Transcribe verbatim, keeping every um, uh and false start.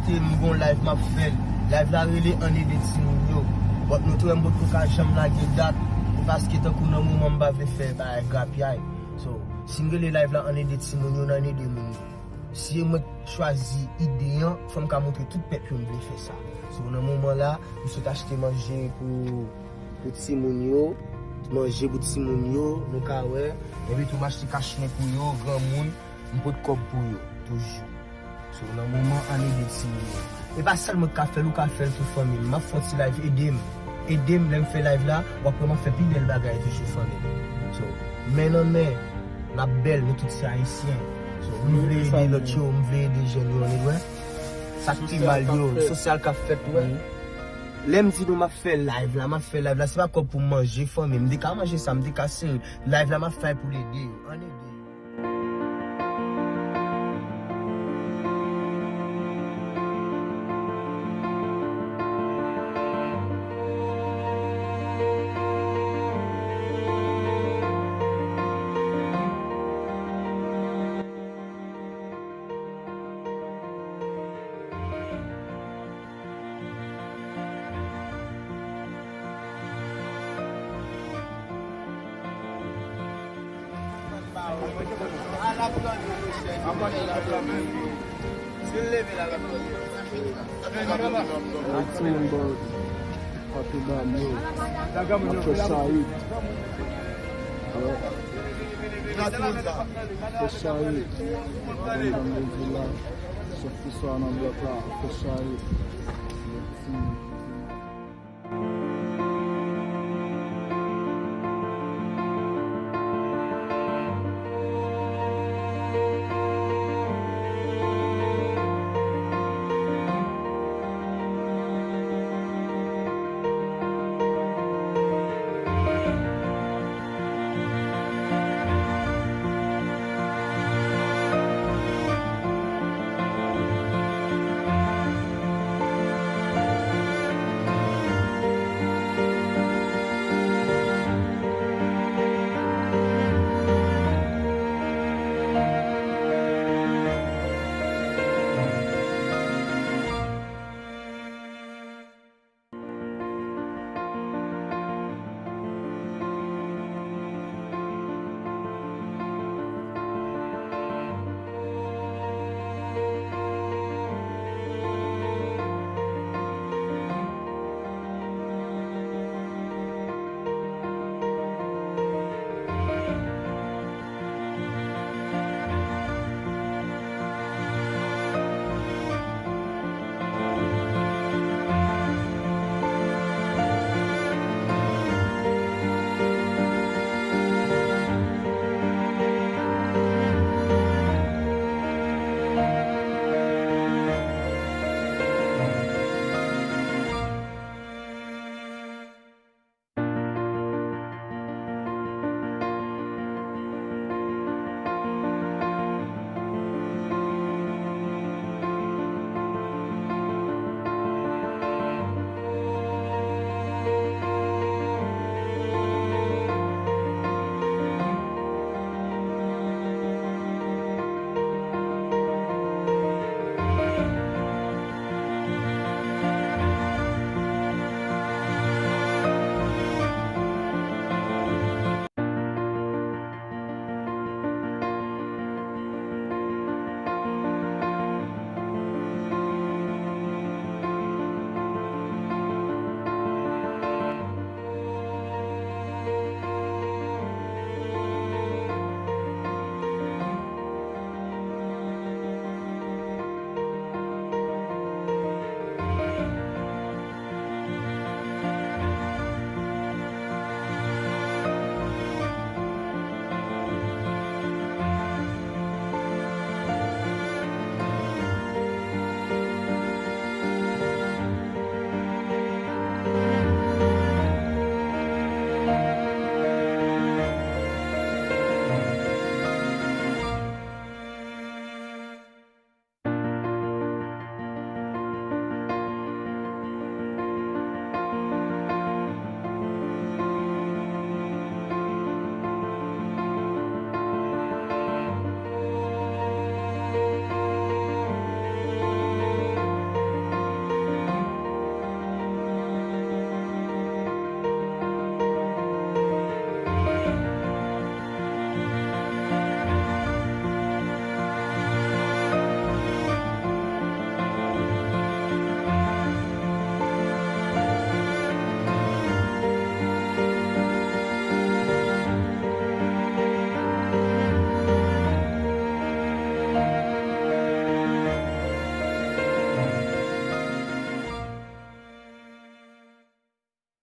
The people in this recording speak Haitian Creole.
M gon live m ap fè l. Live la rele Ann ede timoun yo. But nou te wè m potko ka janm lage dat. E paske tankou nan moman m pa vle fè bagay grapyay. So, si m rele live la Ann ede timoun yo, n ann ede moun yo. Si e mwen k chwazi ide an, fò m ka montre tout pèp yo m vle fè sa. So, nan moman la, m sot achte manje pou, pou timoun yo, manje pou timoun yo, nou ka wè. Epi tou m achte kachnen pou yo, granmoun, m pot kòb pou yo, toujou. So, nan moman Ann ede timoun yo. E pa sèl mwen k ka fè l, ou ka fè l tou fanmi m. M ap fè yon ti live, ede m. Ede m, lè m fè live la, w ap wè m ap fè pi bèl bagay toujou fanmi m. So, men nan men, n ap bèl, nou tout se ayisyen. So, m vle ede lòt yo, m vle ede jèn yo, ann wè. Sa k pi mal yo, sosyal k ap fèt, wè. Lè m di nou m ap fè live la, m ap fè live la, se pa kòb pou m manje fanmi m. M te ka manje sa, m te ka serye. Live la m ap fè pou l ede yo. Ann ede yo. Ap fè chahid. Ap fè chahid. Anndan vil la. Sòf ki swa nan blòk la. Ap fè chahid.